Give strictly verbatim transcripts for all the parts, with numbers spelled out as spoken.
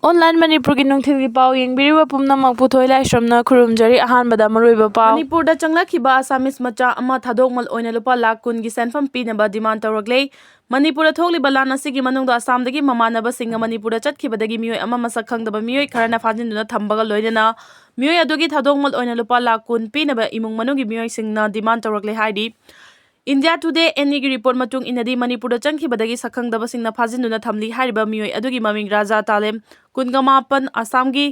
Online ꯃꯅꯤꯄꯨꯔꯒꯤ ꯅꯨꯡꯊꯤꯜꯒꯤ ꯄꯥꯎ ꯌꯦꯡꯕꯤꯔꯤꯕ ꯄꯨꯝꯅꯃꯛꯄꯨ ꯊꯣꯏ ꯂꯥꯏꯁ꯭ꯔꯝꯅ ꯈꯨꯔꯨꯝꯖꯔꯤ꯫ ꯑꯍꯥꯟꯕꯗ ꯃꯔꯨꯑꯣꯏꯕ ꯄꯥꯎ꯫ ꯃꯅꯤꯄꯨꯔꯗ ꯆꯪꯂꯛꯈꯤꯕ ꯑꯁꯥꯃꯤꯁ ꯃꯆꯥ ꯑꯃ ꯊꯥꯗꯣꯛꯃꯜ ꯑꯣꯏꯅ ꯂꯨꯄꯥ ꯂꯥꯈ ꯀꯨꯟꯒꯤ ꯁꯦꯟꯐꯝ ꯄꯤꯅꯕ demand ꯇꯧꯔꯛꯂꯦ꯫ ꯃꯅꯤꯄꯨꯔꯗ ꯊꯣꯛꯂꯤꯕ ꯂꯥꯟ ꯑꯁꯤꯒꯤ ꯃꯅꯨꯡꯗ ꯑꯁꯥꯝꯗꯒꯤ ꯃꯃꯥꯟꯅꯕꯁꯤꯡꯒ ꯃꯅꯤꯄꯨꯔꯗ ꯆꯠꯈꯤꯕꯗꯒꯤ ꯃꯤꯑꯣꯏ ꯑꯃ ꯃꯁꯛ ꯈꯪꯗꯕ ꯃꯤꯑꯣꯏ ꯈꯔꯅ ꯐꯥꯖꯤꯟꯗꯨꯅ ꯊꯝꯕꯒ ꯂꯣꯏꯅꯅ ꯃꯤꯑꯣꯏ ꯑꯗꯨꯒꯤ ꯊꯥꯗꯣꯛꯃꯜ ꯑꯣꯏꯅ ꯂꯨꯄꯥ ꯂꯥꯈ ꯀꯨꯟ ꯄꯤꯅꯕ ꯏꯃꯨꯡ ꯃꯅꯨꯡꯒꯤ ꯃꯤꯑꯣꯏꯁꯤꯡꯅ demand ꯇꯧꯔꯛꯂꯦ ꯍꯥꯏꯔꯤ꯫ India Today ꯑꯦꯟ ꯏꯒꯤ report ꯃꯇꯨꯡ ꯏꯟꯅꯗꯤ ꯃꯅꯤꯄꯨꯔꯗ ꯆꯪꯈꯤꯕꯗꯒꯤ ꯁꯛꯈꯪꯗꯕꯁꯤꯡꯅ ꯐꯥꯖꯤꯟꯗꯨꯅ ꯊꯝꯂꯤ ꯍꯥꯏꯔꯤꯕ ꯃꯤꯑꯣꯏ ꯑꯗꯨꯒꯤ ꯃꯃꯤꯡ ꯔꯥꯖꯥ ꯇꯥꯂꯦꯝ, ꯀꯨꯟꯒ ꯃꯥꯄꯟ, ꯑꯁꯥꯝꯒꯤ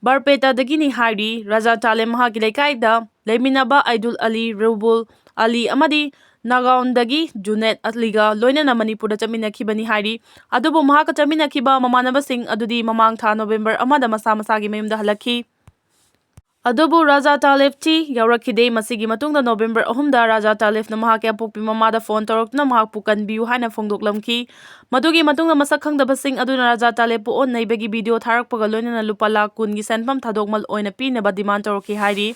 ꯕꯔꯄꯦꯇꯥꯗꯒꯤꯅꯤ ꯍꯥꯏꯔꯤ꯫ ꯔꯥꯖꯥ ꯇꯥꯂꯦꯝ ꯃꯍꯥꯛꯀꯤ ꯂꯩꯀꯥꯏꯗ ꯂꯩꯃꯤꯟꯅꯕ ꯑꯥꯏꯗꯨꯜ ꯑꯂꯤ, ꯔꯨꯕꯨꯜ ꯑꯂꯤ ꯑꯃꯗꯤ ꯅꯥꯒꯥꯎꯟꯗꯒꯤ ꯖꯨꯅꯦꯗ ꯑꯂꯤꯒ ꯂꯣꯏꯅꯅ ꯃꯅꯤꯄꯨꯔꯗ ꯆꯠꯃꯤꯟꯅꯈꯤꯕꯅꯤ ꯍꯥꯏꯔꯤ꯫ ꯑꯗꯨꯕꯨ ꯃꯍꯥꯛꯀ ꯆꯠꯃꯤꯟꯅꯈꯤꯕ ꯃꯃꯥꯟꯅꯕꯁꯤꯡ ꯑꯗꯨꯗꯤ ꯃꯃꯥꯡ ꯊꯥ ꯅꯣꯕꯦꯝꯕꯔ ꯑꯃꯗ ꯃꯁꯥ ꯃꯁꯥꯒꯤ ꯃꯌꯨꯝꯗ ꯍꯜꯂꯛꯈꯤ꯫ ꯑꯗꯨꯕꯨ ꯔꯥꯖꯥ ꯇꯥꯂꯦꯞꯇꯤ ꯌꯥꯎꯔꯛꯈꯤꯗꯦ꯫ ꯃꯁꯤꯒꯤ ꯃꯇꯨꯡꯗ ꯅꯣꯕꯦꯝꯕꯔ ꯑꯍꯨꯝꯗ ꯔꯥꯖꯥ ꯇꯥꯂꯦꯞꯅ ꯃꯍꯥꯛꯀꯤ ꯑꯄꯣꯛꯄꯤ ꯃꯃꯥꯗ ꯐꯣꯟ ꯇꯧꯔꯛꯇꯨꯅ ꯃꯍꯥꯛꯄꯨ ꯀꯟꯕꯤꯌꯨ ꯍꯥꯏꯅ ꯐꯣꯡꯗꯣꯛꯂꯝꯈꯤ꯫ ꯃꯗꯨꯒꯤ ꯃꯇꯨꯡꯗ ꯃꯁꯛ ꯈꯪꯗꯕꯁꯤꯡ ꯑꯗꯨꯅ ꯔꯥꯖꯥ ꯇꯥꯂꯦꯞꯄꯨ ꯑꯣꯟ ꯅꯩꯕꯒꯤ ꯚꯤꯗꯤꯑꯣ ꯊꯥꯔꯛꯄꯒ ꯂꯣꯏꯅꯅ ꯂꯨꯄꯥ ꯂꯥꯈ ꯀꯨꯟꯒꯤ ꯁꯦꯟꯐꯝ ꯊꯥꯗꯣꯛꯃꯜ ꯑꯣꯏꯅ ꯄꯤꯅꯕ demand ꯇꯧꯔꯛꯈꯤ ꯍꯥꯏꯔꯤ꯫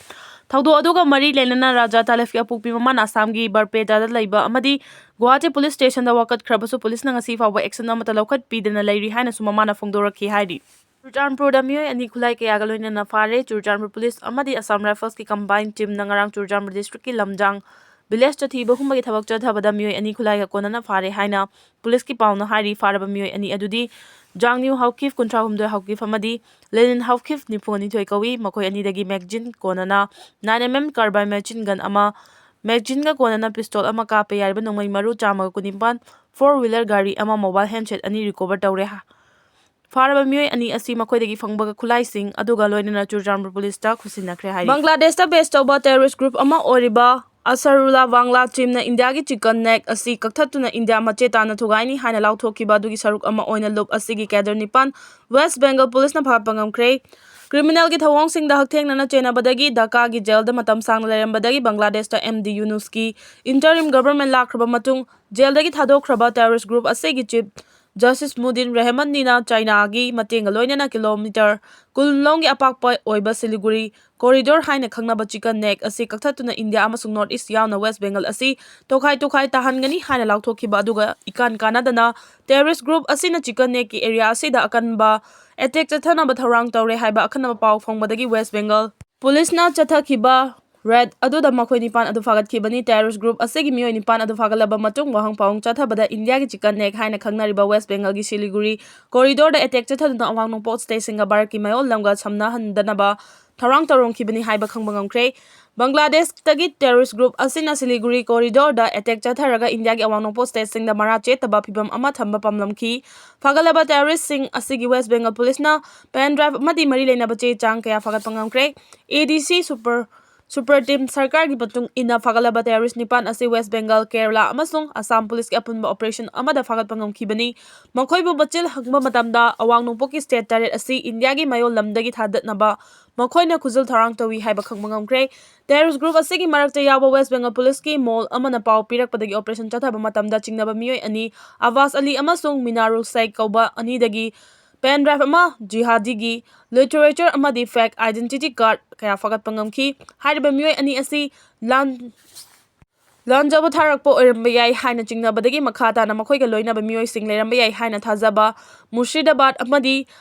ꯊꯧꯗꯣꯛ ꯑꯗꯨꯒ ꯃꯔꯤ ꯂꯩꯅꯅ ꯔꯥꯖꯥ ꯇꯥꯂꯦꯞꯀꯤ ꯑꯄꯣꯛꯄꯤ ꯃꯃꯥꯅ ꯑꯁꯥꯝꯒꯤ ꯕꯔꯄꯦꯇꯥꯗ ꯂꯩꯕ ꯑꯃꯗꯤ ꯒꯨꯋꯥꯍꯥꯇꯤ ꯄꯨꯂꯤꯁ ꯁ꯭ꯇꯦꯁꯟꯗ ꯋꯥꯀꯠꯈ꯭ꯔꯕꯁꯨ ꯄꯨꯂꯤꯁꯅ ꯉꯁꯤ ꯐꯥꯎꯕ action ꯑꯃꯠꯇ ꯂꯧꯈꯠꯄꯤꯗꯅ ꯂꯩꯔꯤ ꯍꯥꯏꯅꯁꯨ ꯃꯃꯥꯅ ꯐꯣꯡꯗꯣꯔꯛꯈꯤ ꯍꯥꯏꯔꯤ꯫ ꯆꯨꯔꯆꯥꯟꯄꯨꯔꯗ ꯃꯤꯑꯣꯏ ꯑꯅꯤ ꯈꯨꯠꯂꯥꯏ ꯀꯌꯥꯒ ꯂꯣꯏꯅꯅ ꯐꯥꯔꯦ꯫ ꯆꯨꯔꯆꯥꯟꯄꯨꯔ ꯄꯨꯂꯤꯁ ꯑꯃꯗꯤ ꯑꯁꯥꯝ ꯔꯥꯏꯐꯜꯁꯀꯤ combined teamꯅ ꯉꯔꯥꯡ ꯆꯨꯔꯆꯥꯟꯄꯨꯔ districtꯀꯤ ꯂꯝꯖꯥꯡ villageꯇ ꯊꯤꯕ ꯍꯨꯝꯕꯒꯤ ꯊꯕꯛ ꯆꯠꯊꯕꯗ ꯃꯤꯑꯣꯏ ꯑꯅꯤ ꯈꯨꯠꯂꯥꯏꯒ ꯀꯣꯟꯅꯅ ꯐꯥꯔꯦ ꯍꯥꯏꯅ ꯄꯨꯂꯤꯁꯀꯤ ꯄꯥꯎꯅ ꯍꯥꯏꯔꯤ꯫ ꯐꯥꯔꯕ ꯃꯤꯑꯣꯏ ꯑꯅꯤ ꯑꯗꯨꯗꯤ ꯖꯥꯡꯅ꯭ꯌꯨ ꯍꯥꯎꯀꯤꯞ, ꯀꯨꯟꯊ꯭ꯔꯥꯍꯨꯝꯗꯣꯏ ꯍꯥꯎꯀꯤꯞ ꯑꯃꯗꯤ ꯂꯦꯅꯤꯟ ꯍꯥꯎꯀꯤꯞ, ꯅꯤꯐꯨ ꯅꯤꯊꯣꯏ ꯀꯧꯏ꯫ ꯃꯈꯣꯏ ꯑꯅꯤꯗꯒꯤ magazine ꯀꯣꯟꯅꯅ nine MM carbine machine gun ꯑꯃ, magazineꯒ ꯀꯣꯟꯅꯅ pistol ꯑꯃ ꯀꯥꯞꯄꯦ꯫ ꯌꯥꯔꯤꯕ ꯅꯣꯡꯃꯩ ꯃꯔꯨ ꯆꯥꯝꯃꯒ ꯀꯨꯟꯅꯤꯄꯥꯟ, four wheeler ꯒꯥꯔꯤ ꯑꯃ, mobile handset ꯑꯅꯤ recover ꯇꯧꯔꯦ꯫ ꯐꯥꯔꯕ ꯃꯤꯑꯣꯏ ꯑꯅꯤ ꯑꯁꯤ ꯃꯈꯣꯏꯗꯒꯤ ꯐꯪꯕ ꯈꯨꯠꯂꯥꯏꯁꯤꯡ ꯑꯗꯨꯒ ꯂꯣꯏꯅꯅ ꯆꯨꯔꯆꯥꯟꯄꯨꯔ ꯄꯨꯂꯤꯁꯇ ꯈꯨꯠꯁꯤꯟꯅꯈ꯭ꯔꯦ ꯍꯥꯏꯔꯤ꯫ ꯕꯪꯒ꯭ꯂꯥꯗꯦꯁꯇ base ꯇꯧꯕ terrorist group ꯑꯃ ꯑꯣꯏꯔꯤꯕ ꯑꯁꯔꯨꯜꯂꯥ ꯕꯪꯒ꯭ꯂꯥ teamꯅ ꯏꯟꯗꯤꯌꯥꯒꯤ chicken neck ꯑꯁꯤ ꯀꯛꯊꯠꯇꯨꯅ ꯏꯟꯗꯤꯌꯥ ꯃꯆꯦ ꯇꯥꯅ ꯊꯨꯒꯥꯏꯅꯤ ꯍꯥꯏꯅ ꯂꯥꯎꯊꯣꯛꯈꯤꯕ ꯑꯗꯨꯒꯤ ꯁꯔꯨꯛ ꯑꯃ ꯑꯣꯏꯅ ꯂꯨꯞ ꯑꯁꯤꯒꯤ cadre ꯅꯤꯄꯥꯟ West Bengal ꯄꯨꯂꯤꯁꯅ ꯐꯥꯒꯠꯄ ꯉꯝꯈ꯭ꯔꯦ꯫ Criminalꯒꯤ ꯊꯧꯑꯣꯡꯁꯤꯡꯗ ꯍꯛꯊꯦꯡꯅꯅ ꯆꯦꯟꯅꯕꯗꯒꯤ ꯙꯥꯀꯥꯒꯤ jailꯗ ꯃꯇꯝ ꯁꯥꯡꯅ ꯂꯩꯔꯝꯕꯗꯒꯤ ꯕꯪꯒ꯭ꯂꯥꯗꯦꯁꯇ ꯑꯦꯝ ꯗꯤ ꯌꯨꯅꯨꯁꯀꯤ interim government ꯂꯥꯛꯈ꯭ꯔꯕ ꯃꯇꯨꯡ jailꯗꯒꯤ ꯊꯥꯗꯣꯛꯈ꯭ꯔꯕ terrorist group ꯑꯁꯤꯒꯤ chief Justice ꯃꯨꯗꯤꯟ ꯔꯦꯍꯃꯟꯗꯤꯅ ꯆꯥꯏꯅꯥꯒꯤ ꯃꯇꯦꯡꯒ ꯂꯣꯏꯅꯅ kilometre ꯀꯨꯟ ꯂꯣꯝꯒꯤ ꯑꯄꯥꯛꯄ ꯑꯣꯏꯕ ꯁꯤꯂꯤꯒꯨꯔꯤ corridor ꯍꯥꯏꯅ ꯈꯪꯅꯕ chicken neck ꯑꯁꯤ ꯀꯛꯊꯠꯇꯨꯅ ꯏꯟꯗꯤꯌꯥ ꯑꯃꯁꯨꯡ North East ꯌꯥꯎꯅ West Bengal ꯑꯁꯤ ꯇꯣꯈꯥꯏ ꯇꯣꯈꯥꯏ ꯇꯥꯍꯟꯒꯅꯤ ꯍꯥꯏꯅ ꯂꯥꯎꯊꯣꯛꯈꯤꯕ ꯑꯗꯨꯒ ꯏꯀꯥꯟ ꯀꯥꯟꯅꯗꯅ terrorist group ꯑꯁꯤꯅ chicken neckꯀꯤ area ꯑꯁꯤꯗ ꯑꯀꯟꯕ ꯑꯦꯇꯦꯛ ꯆꯠꯊꯅꯕ ꯊꯧꯔꯥꯡ ꯇꯧꯔꯦ ꯍꯥꯏꯕ ꯑꯈꯟꯅꯕ ꯄꯥꯎ ꯐꯪꯕꯗꯒꯤ ꯋꯦꯁ ꯕꯦꯡꯒꯜ ꯄꯨꯂꯤꯁꯅ ꯆꯠꯊꯈꯤꯕ ꯔꯦꯗ ꯑꯗꯨꯗ ꯃꯈꯣꯏ ꯅꯤꯄꯥꯟ ꯑꯗꯨ ꯐꯥꯒꯠꯈꯤꯕꯅꯤ꯫ ꯇꯦꯔꯣꯔꯤꯁ ꯒ꯭ꯔꯨꯞ ꯑꯁꯤꯒꯤ ꯃꯤꯑꯣꯏ ꯅꯤꯄꯥꯟ ꯑꯗꯨ ꯐꯥꯒꯠꯂꯕ ꯃꯇꯨꯡ ꯋꯥꯍꯪ ꯄꯥꯎꯍꯪ ꯆꯠꯊꯕꯗ ꯏꯟꯗꯤꯌꯥꯒꯤ ꯆꯤꯀꯟ ꯅꯦꯛ ꯍꯥꯏꯅ ꯈꯪꯅꯔꯤꯕ ꯋꯦꯁ ꯕꯦꯡꯒꯜꯒꯤ ꯁꯤꯂꯤꯒꯨꯔꯤ ꯀꯣꯔꯤꯗꯣꯔꯗ ꯑꯦꯇꯦꯛ ꯆꯠꯊꯗꯨꯅ ꯑꯋꯥꯡ ꯅꯣꯡꯄꯣꯛ ꯁ꯭ꯇꯦꯠꯁꯤꯡꯒ ꯚꯥꯔꯠꯀꯤ ꯃꯌꯣꯜ ꯂꯝꯒ ꯁꯝꯅꯍꯟꯗꯅꯕ ꯊꯧꯔꯥꯡ ꯇꯧꯔꯝꯈꯤꯕꯅꯤ ꯍꯥꯏꯕ ꯈꯪꯕ ꯉꯝꯈ꯭ꯔꯦ꯫ ꯕꯪꯒ꯭ꯂꯥꯗꯦꯁꯇꯒꯤ ꯇꯦꯔꯣꯔꯤꯁ ꯒ꯭ꯔꯨꯞ ꯑꯁꯤꯅ ꯁꯤꯂꯤꯒꯨꯔꯤ ꯀꯣꯔꯤꯗꯣꯔꯗ ꯑꯦꯇꯦꯛ ꯆꯠꯊꯔꯒ ꯏꯟꯗꯤꯌꯥꯒꯤ ꯑꯋꯥꯡ ꯅꯣꯡꯄꯣꯛ ꯁ꯭ꯇꯦꯠꯁꯤꯡꯗ ꯃꯔꯥ ꯆꯦꯠꯇꯕ ꯐꯤꯕꯝ ꯑꯃ ꯊꯝꯕ ꯄꯥꯝꯂꯝꯈꯤ꯫ ꯐꯥꯒꯠꯂꯕ ꯇꯦꯔꯣꯔꯤꯁꯁꯤꯡ ꯑꯁꯤꯒꯤ ꯋꯦꯁ ꯕꯦꯡꯒꯜ ꯄꯨꯂꯤꯁꯅ ꯄꯦꯟ ꯗ꯭ꯔꯥꯏꯚ ꯑꯃꯗꯤ ꯃꯔꯤ ꯂꯩꯅꯕ ꯆꯦ ꯆꯥꯡ ꯀꯌꯥ ꯐꯥꯒꯠꯄ ꯉꯝꯈ꯭ꯔꯦ꯫ ꯑꯦ ꯗꯤ ꯁꯤ ꯁꯨꯄꯔ ꯁꯨꯄꯔ ꯇꯤꯝ ꯁꯔꯀꯥꯔꯒꯤ ꯃꯇꯨꯡ ꯏꯟꯅ ꯐꯥꯒꯠꯂꯕ ꯇꯦꯔꯣꯔꯤꯁ ꯅꯤꯄꯥꯟ ꯑꯁꯤ ꯋꯦꯁ ꯕꯦꯡꯒꯜ, ꯀꯦꯔꯂꯥ ꯑꯃꯁꯨꯡ ꯑꯁꯥꯝ ꯄꯨꯂꯤꯁꯀꯤ ꯑꯄꯨꯟꯕ ꯑꯣꯄꯔꯦꯁꯟ ꯑꯃꯗ ꯐꯥꯒꯠꯄ ꯉꯝꯈꯤꯕꯅꯤ꯫ ꯃꯈꯣꯏꯕꯨ ꯃꯆꯤꯜ ꯍꯪꯕ ꯃꯇꯝꯗ ꯑꯋꯥꯡ ꯅꯣꯡꯄꯣꯛꯀꯤ ꯁ꯭ꯇꯦꯠ ꯇꯔꯦꯠ ꯑꯁꯤ ꯏꯟꯗꯤꯌꯥꯒꯤ ꯃꯌꯣꯜ ꯂꯝꯗꯒꯤ ꯊꯥꯗꯠꯅꯕ ꯃꯈꯣꯏꯅ ꯈꯨꯖꯤꯜ ꯊꯧꯔꯥꯡ ꯇꯧꯏ ꯍꯥꯏꯕ ꯈꯪꯕ ꯉꯝꯈ꯭ꯔꯦ꯫ ꯇꯦꯔꯣꯔꯤꯁ ꯒ꯭ꯔꯨꯞ ꯑꯁꯤꯒꯤ ꯃꯔꯛꯇ ꯌꯥꯎꯕ ꯋꯦꯁ ꯕꯦꯡꯒꯜ ꯄꯨꯂꯤꯁꯀꯤ ꯃꯣꯜ ꯑꯃꯅ ꯄꯥꯎ ꯄꯤꯔꯛꯄꯗꯒꯤ ꯑꯣꯄꯔꯦꯁꯟ ꯆꯠꯊꯕ ꯃꯇꯝꯗ ꯆꯤꯡꯅꯕ ꯃꯤꯑꯣꯏ ꯑꯅꯤ, ꯑꯕꯥꯁ ꯑꯂꯤ ꯑꯃꯁꯨꯡ ꯃꯤꯅꯥꯔꯨꯜ ꯁꯦꯈ ꯀꯧꯕ ꯑꯅꯤꯗꯒꯤ ꯄꯦꯟ ꯗ꯭ꯔꯥꯏꯚ ꯑꯃ, ꯖꯤꯍꯥꯗꯤꯒꯤ ꯂꯤꯇꯔꯦꯆꯔ ꯑꯃꯗꯤ ꯐꯦꯛ ꯑꯥꯏꯗꯦꯟꯇꯤꯇꯤ ꯀꯥꯔꯗ ꯀꯌꯥ ꯐꯥꯒꯠꯄ ꯉꯝꯈꯤ꯫ ꯍꯥꯏꯔꯤꯕ ꯃꯤꯑꯣꯏ ꯑꯅꯤ ꯑꯁꯤ ꯂꯥꯟ ꯂꯥꯟꯖꯕ ꯊꯥꯔꯛꯄ ꯑꯣꯏꯔꯝꯕ ꯌꯥꯏ ꯍꯥꯏꯅ ꯆꯤꯡꯅꯕꯗꯒꯤ ꯃꯈꯥ ꯇꯥꯅ ꯃꯈꯣꯏꯒ ꯂꯣꯏꯅꯕ ꯃꯤꯑꯣꯏꯁꯤꯡ ꯂꯩꯔꯝꯕ ꯌꯥꯏ ꯍꯥꯏꯅ ꯊꯥꯖꯕ ꯃꯨꯔꯁꯤꯗꯥꯕꯥꯗ ꯑꯃꯗꯤ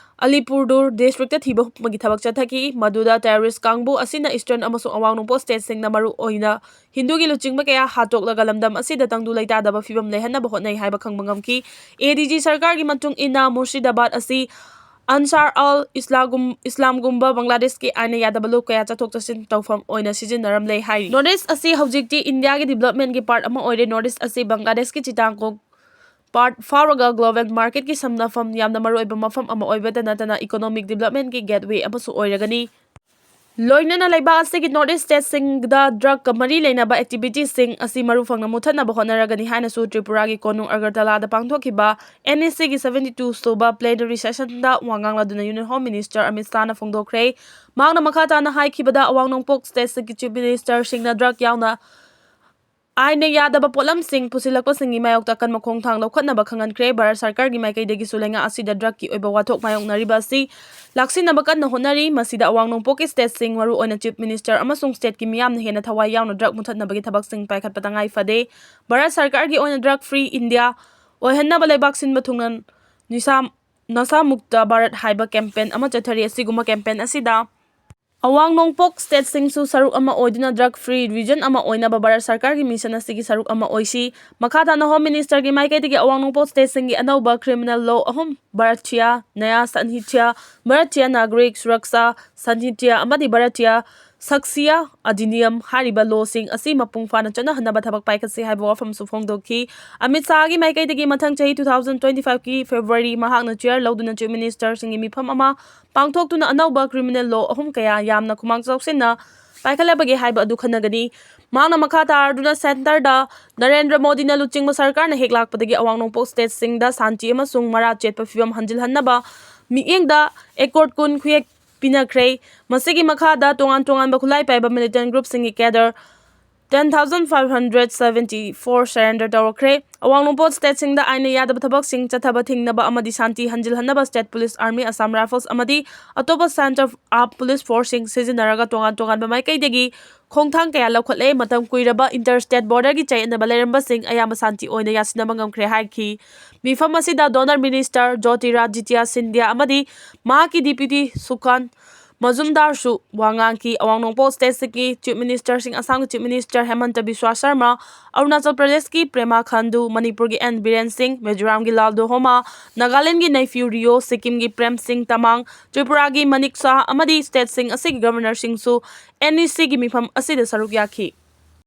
ꯑꯂꯤꯄꯨꯔꯗꯨꯔ ꯗꯤꯁꯇ꯭ꯔꯤꯛꯇ ꯊꯤꯕ ꯍꯨꯞꯄꯒꯤ ꯊꯕꯛ ꯆꯠꯊꯈꯤ꯫ ꯃꯗꯨꯗ ꯇꯦꯔꯣꯔꯤꯁ ꯀꯥꯡꯕꯨ ꯑꯁꯤꯅ ꯏꯁꯇꯔꯟ ꯑꯃꯁꯨꯡ ꯑꯋꯥꯡ ꯅꯣꯡꯄꯣꯛ ꯁ꯭ꯇꯦꯠꯁꯤꯡꯗ ꯃꯔꯨ ꯑꯣꯏꯅ ꯍꯤꯟꯗꯨꯒꯤ ꯂꯨꯆꯤꯡꯕ ꯀꯌꯥ ꯍꯥꯠꯇꯣꯛꯂꯒ ꯂꯝꯗꯝ ꯑꯁꯤꯗ ꯇꯪꯗꯨ ꯂꯩꯇꯥꯗꯕ ꯐꯤꯕꯝ ꯂꯩꯍꯟꯅꯕ ꯍꯣꯠꯅꯩ ꯍꯥꯏꯕ ꯈꯪꯕ ꯉꯝꯈꯤ꯫ ꯑꯦ ꯗꯤ ꯖꯤ ꯁꯔꯀꯥꯔꯒꯤ ꯃꯇꯨꯡ ꯏꯟꯅ ꯃꯨꯔꯁꯤꯗꯥꯕꯥꯗ ꯑꯁꯤ ꯑꯟꯁꯥꯔ ꯑꯜ ꯏꯁꯂꯥꯒꯨꯝ-, ꯏꯁꯂꯥꯝꯒꯨꯝꯕ ꯕꯪꯒ꯭ꯂꯥꯗꯦꯁꯀꯤ ꯑꯥꯏꯟꯅ ꯌꯥꯗꯕ ꯂꯨꯞ ꯀꯌꯥ ꯆꯠꯊꯣꯛ ꯆꯠꯁꯤꯟ ꯇꯧꯐꯝ ꯑꯣꯏꯅ ꯁꯤꯖꯤꯟꯅꯔꯝꯂꯦ ꯍꯥꯏꯔꯤ꯫ ꯅꯣꯔꯠ ꯏꯁ ꯑꯁꯤ ꯍꯧꯖꯤꯛꯇꯤ ꯏꯟꯗꯤꯌꯥꯒꯤ ꯗꯤꯕꯂꯞꯃꯦꯟꯒꯤ ꯄꯥꯔꯠ ꯑꯃ ꯑꯣꯏꯔꯦ꯫ ꯅꯣꯔꯠ ꯏꯁ ꯑꯁꯤ ꯕꯪꯒ꯭ꯂꯥꯗꯦꯁꯀꯤ ꯆꯤꯇꯥꯡꯀꯣꯛ ꯄꯥꯔꯠ ꯐꯥꯎꯔꯒ ꯒ꯭ꯂꯣꯕꯦꯜ ꯃꯥꯔꯀꯦꯠꯀꯤ ꯁꯝꯅꯐꯝ ꯌꯥꯝꯅ ꯃꯔꯨꯑꯣꯏꯕ ꯃꯐꯝ ꯑꯃ ꯑꯣꯏꯕꯇ ꯅꯠꯇꯅ ꯏꯀꯣꯅꯣꯃꯤꯛ ꯗꯤꯕꯂꯞꯃꯦꯟꯒꯤ ꯒꯦꯠꯋꯦ ꯑꯃꯁꯨ ꯑꯣꯏꯔꯒꯅꯤ꯫ ꯂꯣꯏꯅꯅ ꯂꯩꯕꯥꯛ ꯑꯁꯤꯒꯤ ꯅꯣꯔꯠ ꯏꯁ ꯁ꯭ꯇꯦꯠꯁꯤꯡꯗ ꯗ꯭ꯔꯒꯀ ꯃꯔꯤ ꯂꯩꯅꯕ ꯑꯦꯛꯇꯤꯚꯤꯇꯤꯁꯁꯤꯡ ꯑꯁꯤ ꯃꯔꯨ ꯐꯪꯅ ꯃꯨꯠꯊꯠꯅꯕ ꯍꯣꯠꯅꯔꯒꯅꯤ ꯍꯥꯏꯅꯁꯨ ꯇ꯭ꯔꯤꯄꯨꯔꯥꯒꯤ ꯀꯣꯅꯨꯡ ꯑꯒꯔꯇꯂꯥꯗ ꯄꯥꯡꯊꯣꯛꯈꯤꯕ ꯑꯦꯟ ꯏ ꯁꯤꯒꯤ ꯁꯚꯦꯟꯇꯤ ꯇꯨ ꯁꯨꯕ ꯄ꯭ꯂꯦꯅꯔꯤ ꯁꯦꯁꯟꯗ ꯋꯥ ꯉꯥꯡꯂꯗꯨꯅ ꯌꯨꯅꯤꯌꯟ ꯍꯣꯝ ꯃꯤꯅꯤꯁꯇꯔ ꯑꯃꯤꯠ ꯁꯥꯍꯅ ꯐꯣꯡꯗꯣꯛꯈ꯭ꯔꯦ꯫ ꯃꯍꯥꯛꯅ ꯃꯈꯥ ꯇꯥꯅ ꯍꯥꯏꯈꯤꯕꯗ, ꯑꯋꯥꯡ ꯅꯣꯡꯄꯣꯛ ꯁ꯭ꯇꯦꯠꯁꯤꯡꯒꯤ ꯆꯤꯐ ꯃꯤꯅꯤꯁꯇꯔꯁꯤꯡꯅ ꯗ꯭ꯔꯒ ꯌꯥꯎꯅ ꯑꯥꯏꯟꯅ ꯌꯥꯗꯕ ꯄꯣꯠꯂꯝꯁꯤꯡ ꯄꯨꯁꯤꯜꯂꯛꯄꯁꯤꯡꯒꯤ ꯃꯥꯌꯣꯛꯇ ꯑꯀꯟꯕ ꯈꯣꯡꯊꯥꯡ ꯂꯧꯈꯠꯅꯕ ꯈꯪꯍꯟꯈ꯭ꯔꯦ꯫ ꯚꯥꯔꯠ ꯁꯔꯀꯥꯔꯒꯤ ꯃꯥꯏꯀꯩꯗꯒꯤꯁꯨ ꯂꯩꯉꯥꯛ ꯑꯁꯤꯗ ꯗ꯭ꯔꯒꯀꯤ ꯑꯣꯏꯕ ꯋꯥꯊꯣꯛ ꯃꯥꯌꯣꯛꯅꯔꯤꯕ ꯑꯁꯤ ꯂꯥꯛꯁꯤꯟꯅꯕ ꯀꯟꯅ ꯍꯣꯠꯅꯔꯤ꯫ ꯃꯁꯤꯗ ꯑꯋꯥꯡ ꯅꯣꯡꯄꯣꯛꯀꯤ ꯁ꯭ꯇꯦꯠꯁꯤꯡ, ꯃꯔꯨꯑꯣꯏꯅ ꯆꯤꯐ ꯃꯤꯅꯤꯁꯇꯔ ꯑꯃꯁꯨꯡ ꯁ꯭ꯇꯦꯠꯀꯤ ꯃꯤꯌꯥꯝꯅ ꯍꯦꯟꯅ ꯊꯋꯥꯏ ꯌꯥꯎꯅ ꯗ꯭ꯔꯒ ꯃꯨꯠꯊꯠꯅꯕꯒꯤ ꯊꯕꯛꯁꯤꯡ ꯄꯥꯏꯈꯠꯄ ꯇꯉꯥꯏ ꯐꯗꯦ꯫ ꯚꯥꯔꯠ ꯁꯔꯀꯥꯔꯒꯤ ꯑꯣꯏꯅ ꯗ꯭ꯔꯒ ꯐ꯭ꯔꯤ ꯏꯟꯗꯤꯌꯥ ꯑꯣꯏꯍꯟꯅꯕ ꯂꯩꯕꯥꯛ ꯁꯤꯟꯕ ꯊꯨꯡꯅ ꯅꯤꯁꯥ ꯅꯁꯥ ꯃꯨꯛꯇ ꯚꯥꯔꯠ ꯍꯥꯏꯕ ꯀꯦꯝꯄꯦꯟ ꯑꯃ ꯆꯠꯊꯔꯤ꯫ ꯑꯁꯤꯒꯨꯝꯕ ꯀꯦꯝꯄꯦꯟ ꯑꯁꯤꯗ ꯑꯋꯥꯡ ꯅꯣꯡꯄꯣꯛ ꯁ꯭ꯇꯦꯠꯁꯤꯡꯁꯨ ꯁꯔꯨꯛ ꯑꯃ ꯑꯣꯏꯗꯨꯅ ꯗ꯭ꯔꯒ ꯐ꯭ꯔꯤ ꯔꯤꯖꯟ ꯑꯃ ꯑꯣꯏꯅꯕ ꯚꯥꯔꯠ ꯁꯔꯀꯥꯔꯒꯤ ꯃꯤꯁꯟ ꯑꯁꯤꯒꯤ ꯁꯔꯨꯛ ꯑꯃ ꯑꯣꯏꯁꯤ꯫ ꯃꯈꯥ ꯇꯥꯅ ꯍꯣꯝ ꯃꯤꯅꯤꯁꯇꯔꯒꯤ ꯃꯥꯏꯀꯩꯗꯒꯤ ꯑꯋꯥꯡ ꯅꯣꯡꯄꯣꯛ ꯁ꯭ꯇꯦꯠꯁꯤꯡꯒꯤ ꯑꯅꯧꯕ ꯀ꯭ꯔꯤꯃꯤꯅꯦꯜ ꯂꯣ ꯑꯍꯨꯝ, ꯚꯥꯔꯇꯤꯌꯥ ꯅꯌꯥ ꯁꯥꯍꯤꯇ꯭ꯌ, ꯚꯥꯔꯇꯤꯌꯥ ꯅꯥꯒꯔꯤꯛ ꯁꯨꯔꯛꯁꯥ ꯁꯥꯍꯤꯇ꯭ꯌ ꯑꯃꯗꯤ ꯚꯥꯔꯇꯤꯌꯥ ꯁꯥꯛꯁꯤꯌꯥ ꯑꯙꯤꯅꯤꯌꯝ ꯍꯥꯏꯔꯤꯕ ꯂꯣꯁꯤꯡ ꯑꯁꯤ ꯃꯄꯨꯡ ꯐꯥꯅ ꯆꯠꯅꯍꯟꯅꯕ ꯊꯕꯛ ꯄꯥꯏꯈꯠꯁꯤ ꯍꯥꯏꯕ ꯋꯥꯐꯝꯁꯨ ꯐꯣꯡꯗꯣꯛꯈꯤ꯫ ꯑꯃꯤꯠ ꯁꯥꯍꯒꯤ ꯃꯥꯏꯀꯩꯗꯒꯤ ꯃꯊꯪ ꯆꯍꯤ two thousand twenty five ꯀꯤ ꯐꯦꯕ꯭ꯔꯨꯋꯥꯔꯤ ꯃꯍꯥꯛꯅ ꯆꯤꯌꯔ ꯂꯧꯗꯨꯅ ꯆꯤꯐ ꯃꯤꯅꯤꯁꯇꯔꯁꯤꯡꯒꯤ ꯃꯤꯐꯝ ꯑꯃ ꯄꯥꯡꯊꯣꯛꯇꯨꯅ ꯑꯅꯧꯕ ꯀ꯭ꯔꯤꯃꯤꯅꯦꯜ ꯂꯣ ꯑꯍꯨꯝ ꯀꯌꯥ ꯌꯥꯝꯅ ꯈꯨꯃꯥꯡ ꯆꯥꯎꯁꯤꯟꯅ ꯄꯥꯏꯈꯠꯂꯕꯒꯦ ꯍꯥꯏꯕ ꯑꯗꯨ ꯈꯟꯅꯒꯅꯤ꯫ ꯃꯍꯥꯛꯅ ꯃꯈꯥ ꯇꯥꯔꯗꯨꯅ ꯁꯦꯟꯇꯔꯗ ꯅꯔꯦꯟꯗ꯭ꯔ ꯃꯣꯗꯤꯅ ꯂꯨꯆꯤꯡꯕ ꯁꯔꯀꯥꯔꯅ ꯍꯦꯛ ꯂꯥꯛꯄꯗꯒꯤ ꯑꯋꯥꯡ ꯅꯣꯡꯄꯣꯛ ꯁ꯭ꯇꯦꯠꯁꯤꯡꯗ ꯁꯥꯟꯇꯤ ꯑꯃꯁꯨꯡ ꯃꯔꯥ ꯆꯦꯠꯄ ꯐꯤꯕꯝ ꯍꯟꯖꯤꯜꯍꯟꯅꯕ ꯃꯤꯠꯌꯦꯡꯗ ꯑꯦꯀꯣꯔꯗ ꯀꯨꯟ ꯈꯨꯌꯦꯛ ꯄꯤꯅꯈ꯭ꯔꯦ꯫ ꯃꯁꯤꯒꯤ ꯃꯈꯥꯗ ꯇꯣꯉꯥꯟ ꯇꯣꯉꯥꯟꯕ ꯈꯨꯠꯂꯥꯏ ꯄꯥꯏꯕ ꯃꯤꯂꯤꯇꯦꯟ ꯒ꯭ꯔꯨꯞꯁꯤꯡꯒꯤ cadre ten thousand five hundred seventy four surrender ꯇꯧꯔꯛꯈ꯭ꯔꯦ꯫ ꯑꯋꯥꯡ ꯅꯣꯡꯄꯣꯛ ꯁ꯭ꯇꯦꯠꯁꯤꯡꯗ ꯑꯥꯏꯟꯅ ꯌꯥꯗꯕ ꯊꯕꯛꯁꯤꯡ ꯆꯠꯊꯕ ꯊꯤꯡꯅꯕ ꯑꯃꯗꯤ ꯁꯥꯟꯇꯤ ꯍꯟꯖꯤꯜꯍꯟꯅꯕ state police, army, Assam rifles ꯑꯃꯗꯤ ꯑꯇꯣꯞꯄ ꯁꯦꯟꯇꯔ ꯑꯥꯔꯝ ꯄꯨꯂꯤꯁ ꯐꯣꯔꯁꯁꯤꯡ ꯁꯤꯖꯤꯟꯅꯔꯒ ꯇꯣꯉꯥꯟ ꯇꯣꯉꯥꯟꯕ ꯃꯥꯏꯀꯩꯗꯒꯤ ꯈꯣꯡꯊꯥꯡ ꯀꯌꯥ ꯂꯧꯈꯠꯂꯦ꯫ ꯃꯇꯝ ꯀꯨꯏꯔꯕ ꯏꯟꯇꯔ ꯁ꯭ꯇꯦꯠ ꯕꯣꯔꯗꯔꯒꯤ ꯆꯌꯦꯠꯅꯕ ꯂꯩꯔꯝꯕꯁꯤꯡ ꯑꯌꯥꯝꯕ ꯁꯥꯟꯇꯤ ꯑꯣꯏꯅ ꯌꯥꯁꯤꯟꯅꯕ ꯉꯝꯈ꯭ꯔꯦ ꯍꯥꯏꯈꯤ꯫ ꯃꯤꯐꯝ ꯑꯁꯤꯗ ꯗꯣꯅꯔ ꯃꯤꯅꯤꯁꯇꯔ ꯖꯣꯇꯤꯔꯥꯗꯤꯇ꯭ꯌ ꯁꯤꯟꯙ꯭ꯌꯥ ꯑꯃꯗꯤ ꯃꯍꯥꯛꯀꯤ ꯗꯤꯄ꯭ꯌꯨꯇꯤ ꯁꯨꯀꯥꯟ ꯃꯖꯨꯝꯗꯥꯔꯁꯨ ꯋꯥ ꯉꯥꯡꯈꯤ꯫ ꯑꯋꯥꯡ ꯅꯣꯡꯄꯣꯛ ꯁ꯭ꯇꯦꯠꯁꯤꯡꯒꯤ ꯆꯤꯐ ꯃꯤꯅꯤꯁꯇꯔꯁꯤꯡ, ꯑꯁꯥꯝꯒꯤ ꯆꯤꯐ ꯃꯤꯅꯤꯁꯇꯔ ꯍꯦꯃꯟꯇ ꯕꯤꯁ꯭ꯋꯥ ꯁꯔꯃ, ꯑꯔꯨꯅꯥꯆꯜ ꯄ꯭ꯔꯗꯦꯁꯀꯤ ꯄ꯭ꯔꯦꯃꯥ ꯈꯥꯟꯗꯨ, ꯃꯅꯤꯄꯨꯔꯒꯤ ꯑꯦꯟ ꯕꯤꯔꯦꯟ ꯁꯤꯡ, ꯃꯤꯖꯣꯔꯥꯝꯒꯤ ꯂꯥꯜ ꯗꯣꯍꯣꯃꯥ, ꯅꯥꯒꯥꯂꯦꯟꯒꯤ ꯅꯩꯐꯤꯌꯨ ꯔꯤꯑꯣ, ꯁꯤꯛꯀꯤꯝꯒꯤ ꯄ꯭ꯔꯦꯝ ꯁꯤꯡ ꯇꯃꯥꯡ, ꯇ꯭ꯔꯤꯄꯨꯔꯥꯒꯤ ꯃꯅꯤꯛ ꯁꯥꯍ ꯑꯃꯗꯤ ꯁ꯭ꯇꯦꯠꯁꯤꯡ ꯑꯁꯤꯒꯤ ꯒꯕꯔꯅꯔꯁꯤꯡꯁꯨ ꯑꯦꯟ ꯏ ꯁꯤꯒꯤ ꯃꯤꯐꯝ ꯑꯁꯤꯗ ꯁꯔꯨꯛ ꯌꯥꯈꯤ꯫